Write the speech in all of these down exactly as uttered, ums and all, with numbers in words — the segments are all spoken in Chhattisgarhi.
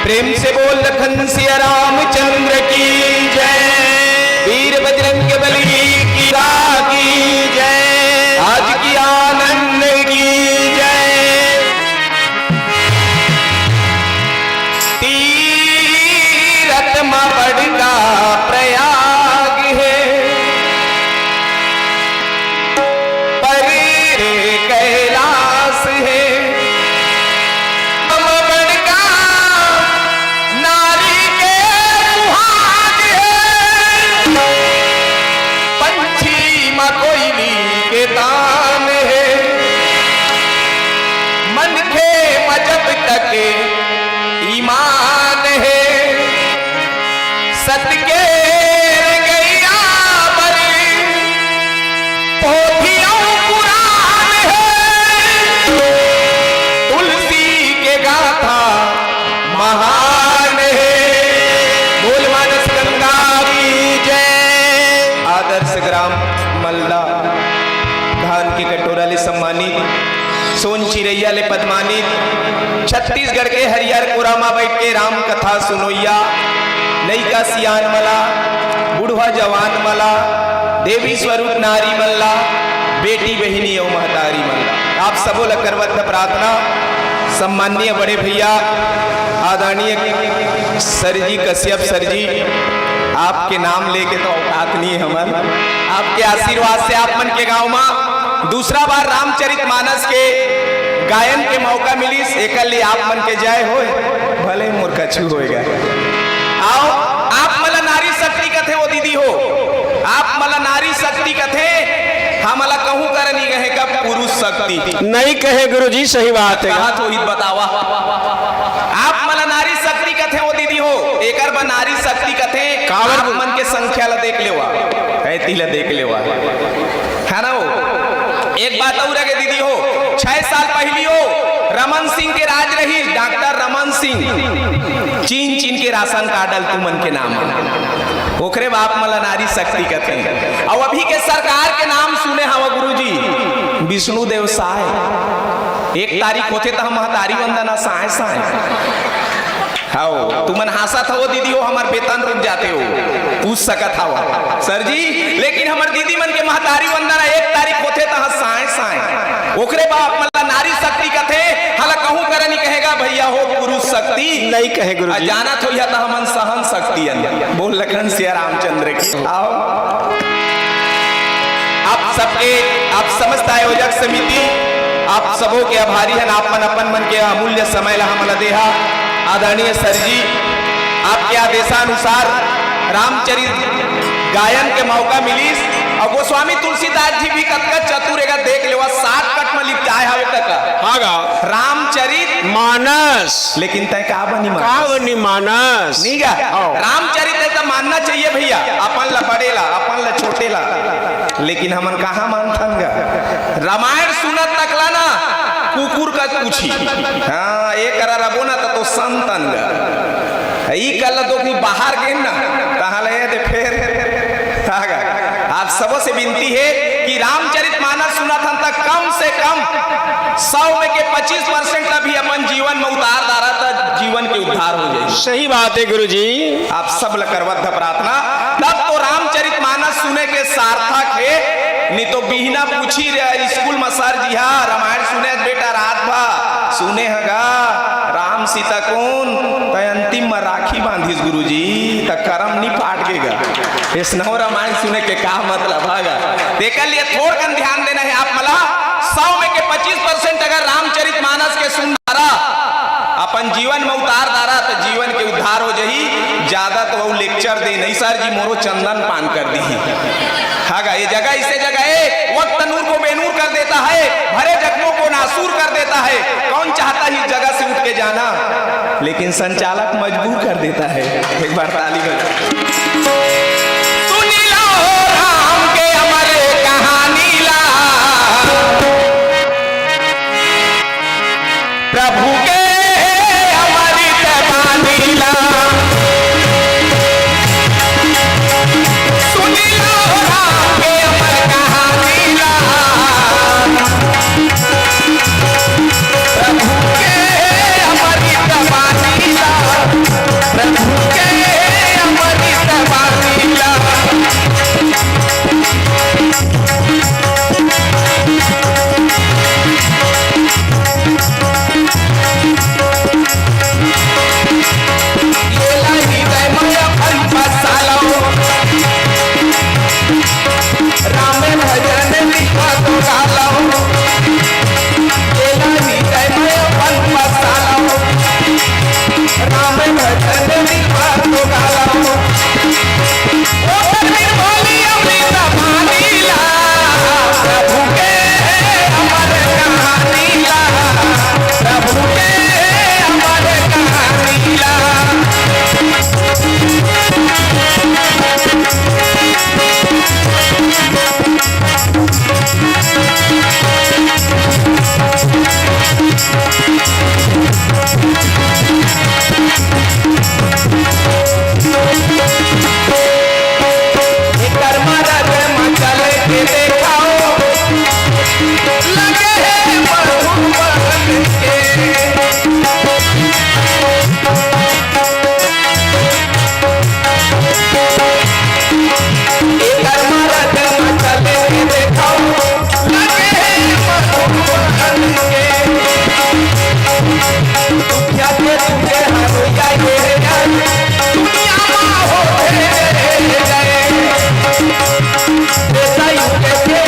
प्रेम से बोल लखन सिया रामचंद्र की जय, वीर बजरंग बली की दा की जय, आज की आनंद की जय। तीरथ म बड़का प्रयाग हे, परे कैलाश हे। म बड़का नारी के सुहाग हे, पंछी म कोयली के तान हे। मनखे म जब तक ईमान हे, सत के रंगैया बर पोथी अउ पुराण हे, तुलसी के गाथा महान हे। बोल मानस गंगा की जय। आदर्श ग्राम मलदा, धान के कटोरा ले सम्मानित, सोन चिरैया ले पदमानित, छत्तीसगढ़ के हरियर कोरा म बइठ के राम कथा सुनोइया, लइका सियान मन ला, बुढ़वा जवान मन ला, देवी स्वरूप नारी मन ला, बेटी बहिनी अउ महतारी मन ला, आप सबो ला करवत प्रार्थना। सम्माननीय बड़े भैया आदरणीय सर जी, कश्यप सर जी, आपके नाम लेके तो औकात नहीं है हमर। आपके आशीर्वाद से आप मन के गांव मा दूसरा बार रामचरित मानस के गायन के मौका मिलिस, एकर लिए आप मन के जय होय, भले मोर कछु होय गा। आओ, आप मन ला नारी शक्ति कथे वो दीदी हो, आप मन ला नारी शक्ति कथे, हमन ला कहूं करा नहीं कहे का पुरुष शक्ति। नहीं कहे गुरुजी, सही बात है। कहा तो इत बतावा। आप मन ला नारी शक्ति कथे वो दीदी हो, एकर बर नारी शक्ति कथे। काबर आप मन के संख्या ला देख लेवा, ऐती ला देख लेवा, है ना वो? एक बात और है दीदी हो, छह साल पहली हो, रमन सिंह के राज रही, डॉक्टर रमन सिंह, चीन चीन के राशन कार्ड ल तुमन के नाम, ओकरे बाप मन ला नारी शक्ति कथे। अउ अभी के सरकार के नाम सुने हवा गुरुजी, विष्णु देव साय। एक तारीख होथे त हम महतारी वंदना साय साय। हव, तुमन हांसत हव दीदी हो, हमर वेतन रुक जाथे हो, पूछ सकत हव सर जी, लेकिन हमर दीदी मन के महतारी वंदना एक तारीख होथे त साय साय। ओकरे बाप मन ला नारी शक्ति कथे, हालां कहूं करा नहीं कहेगा भैया हो पुरुष शक्ति। नहीं कहे गुरुजी। जानत होइहा त हमन सहन शक्ति अन। बोल लखन सिया रामचंद्र की। आओ। आप सबके, आप समस्त आयोजक समिति, आप सबो के आभारी हन, आप मन अपन मन के अमूल्य समय ला हमन ला देहा। आदरणीय सर जी, आपके आदेशानुसार रामचरित गायन के मौका मिलिस, अउ गोस्वामी तुलसीदास जी भी कतका चतुर एगा, देख लेवा, shortcut म लिपटाए हवे तक। हाँ गा। रामचरित मानस। लेकिन तय का बनी मानस? का बनी मानस? नहीं गा। हाँ। रामचरित ऐसा मानना चाहिए भैया, अपन ला बड़े ला, अपन ला छोटे ला। लेकिन हमन कहाँ मानथन गा? रामायण सुनत तक ला ना, कुकुर का पूछी। हाँ, एक करा रबो ना त तो संतन गा। ई कल तो कोई बाहर गेन ना, तहाँ ले दे फिर। हाँ गा। आप सबों से विनती है कि रामचरित मानस सुनत हन त कम से कम सौ में के पच्चीस percent अभी अपन जीवन में उतार डारा त जीवन के उद्धार हो जाए। सही बात है गुरुजी। आप सब ल करवत ध प्रार्थना, तब तो रामचरित मानस सुने के सार्थक है, नहीं तो बिहना पूछी रे स्कूल में सर जी हा रामायण सुने बेटा रात भर सुने हगा राम सीता कौन, त अंतिम में राखी बांधिस गुरुजी, त करम नहीं फाट के गा। इसनो रामायण सुने के का मतलब हगा? तेकर लिए थोड़ कन ध्यान देना है आप मला। सौ में के पच्चीस percent अगर रामचरित मानस के सुन डारा, अपन जीवन में उतार डारा, त जीवन के उद्धार हो जाही। ज्यादा तो वो lecture दे नहीं सर जी, मोरो चंदन पान कर दी। हाँ गा, ये जगह इसे जगह है, वक्त नूर को बेनूर कर देता है, भरे जख्मों को नासूर कर देता है। कौन चाहता है इस जगह से उठ के जाना, लेकिन संचालक मजबूर कर देता है। एक बार ताली बजा। सुनी लो राम के अमर कहानी ला, प्रभु के अमृत बानी ला। सुनी लो राम के अमर कहानी ला, एकर मरद मचल के देखाओ, लगे हे मधुबन के। एकर मरद मचल के देखाओ, लगे हे मधुबन के। दुखिया के दुखे हर जाए हे, दुनिया मा होथे जय जय। देसाई के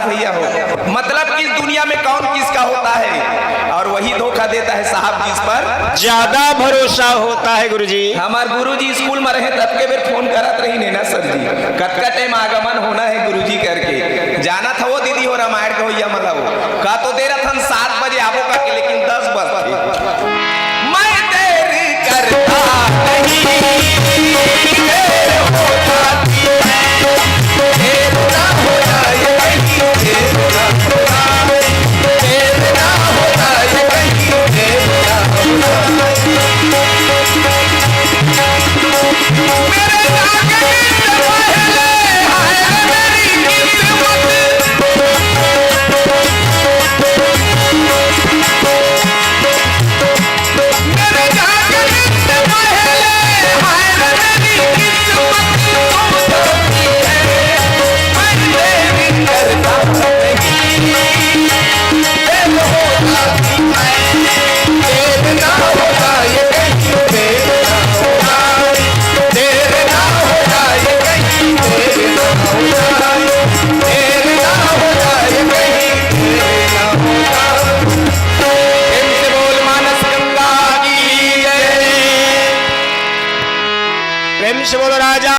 भैया हो, मतलब कि इस दुनिया में कौन किसका होता है, और वही धोखा देता है साहब, जिस पर ज्यादा भरोसा होता है गुरुजी। हमार गुरुजी स्कूल में रहे तब के बेर फोन करत रही ने ना सर जी, कतका टाइम आगमन होना है गुरुजी करके। जानत हवो दीदी हो, रामायण के होइया मला हो, का तो दे रथन सात बजे आबो करके, लेकिन दस बजथे। मैं देर करता नहीं, देर हो जाती है, देर ना हो जाए कहीं, देर ना हो जाए, देर ना हो जाए कहीं, देर ना हो जाए। मेरे जागने से पहले हाय रे मेरी किस्मत। प्रेम से बोल मानस गंगा की जय। प्रेम से बोलो राजा।